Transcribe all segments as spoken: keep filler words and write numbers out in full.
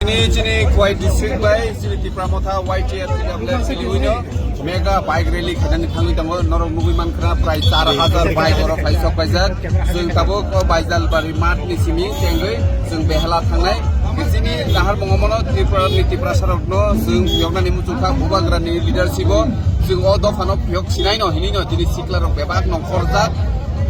Chini, chini Khowai district bai, chini Tipra Motha Y T F T W F T W no mega bike rally khainani thangwi tongo. Norok nugwi mankha prai char hajar bike oro phaisok paijak. Chwng tabuk o Baijalbari math ni simi chengwi chwng behela thangnai. Chini nahar mongomono Tripura ni Tiprasa rokno chwng yoknani muchungkha, Bubagrani leadership o chwng o dophano phiyok sinaino hinino chini sikla rok bebak nongkhorjak.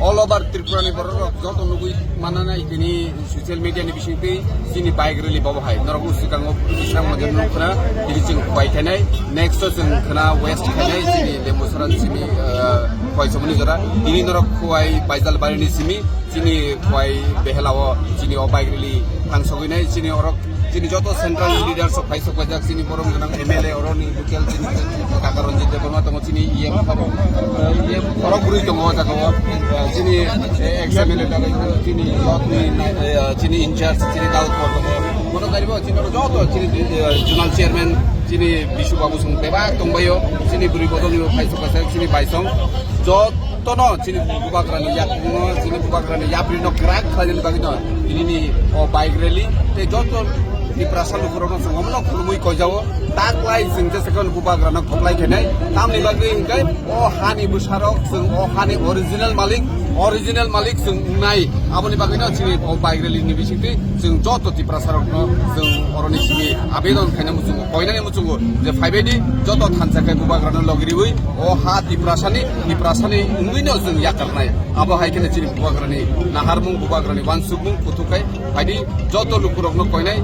All over Tripura ni borok rok joto nugwi mananai tini social media ni bisingtwi chini bike rally bobo hai. Norok o swkango Bisramganj no khna, tini chwng Khowai khainai, next o chwng khna West khainai, chini Lembusara ni simi, ah, Khowai somoni jora. Tini norok Khowai Baijalbari ni simi, chini Khowai Behela o, chini o bike rally thangsogwi nai, chini orok, chini joto central leaders rok phai sokphaijak, chini borom gwnang M L A oroni local chini kaka Ranjit Debbarma tongo, chini E M, E M borok bwrwi tongo o jaga o, chini, eh, ex M L A dalai chini North ni, eh, chini in charge chini Daud Kor tongo. Bono garibo chini oro joto chini, eh, zonal chairman chini Bisu Babu song bebak tongbaio, chini bwrwi bodol ni phai sokphaijak chini baisong jotono chini Bubagrani yakungno, chini Bubagrani yaprino kwrak khlainani bagwino tinini o bike rally tei joto Tiprasa lukurokno chwng omono khulumwi koijao. Taklai chwng jesa khe Bubagrano khoklai khainai. Tamni bagwi hinkhe o hani bwsarok chwng o hani original malik, original malik chwng wngnai. Aboni bagwino chini o bike rally ni bisingtwi chwng joto Tiprasa rokno chwng oroni simi abedon khaina muchungo, koinani muchungo je phaibaidi joto thansa khe Bubagrano logiriwi o ha Tiprasani, Tiprasani wngwino chwng yakarnai. Abo hai kheno chini Bubagrani naharmung, Bubagrani wansukmung kuthuk khai phaidi joto lukurokno koinai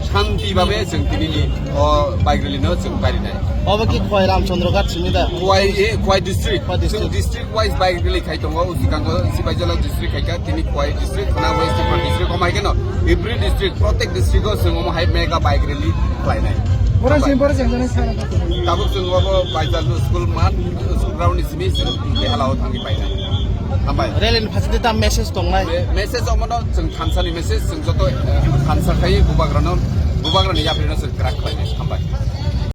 shanti babe chwng tinini o bike rally no chwng kairinai. Obo ki Khowai Ramchandra Ghat simi da? Khowai, eh, Khowai district. Khowai district. Chwng district wise bike rally khai tongo, usikango Sipaijala district khai kha, tini Khowai district, khana West Tipra district, omo hai kheno every district, protek district o chwng omo hai mega bike rally khlainai. Borok sini, borok sini, jani sana. Tabuk chwng obo Baijal school man, school ground ni simi chwng Behela o thangwi painai. Hambai. Rally ni phasidi ta message tongnai? Me-, message omono chwng thansa ni message, chwng joto, eh, thansa khai Bubagrano, Bubagrani yaprino chwng kwrak khlainai. Hambai.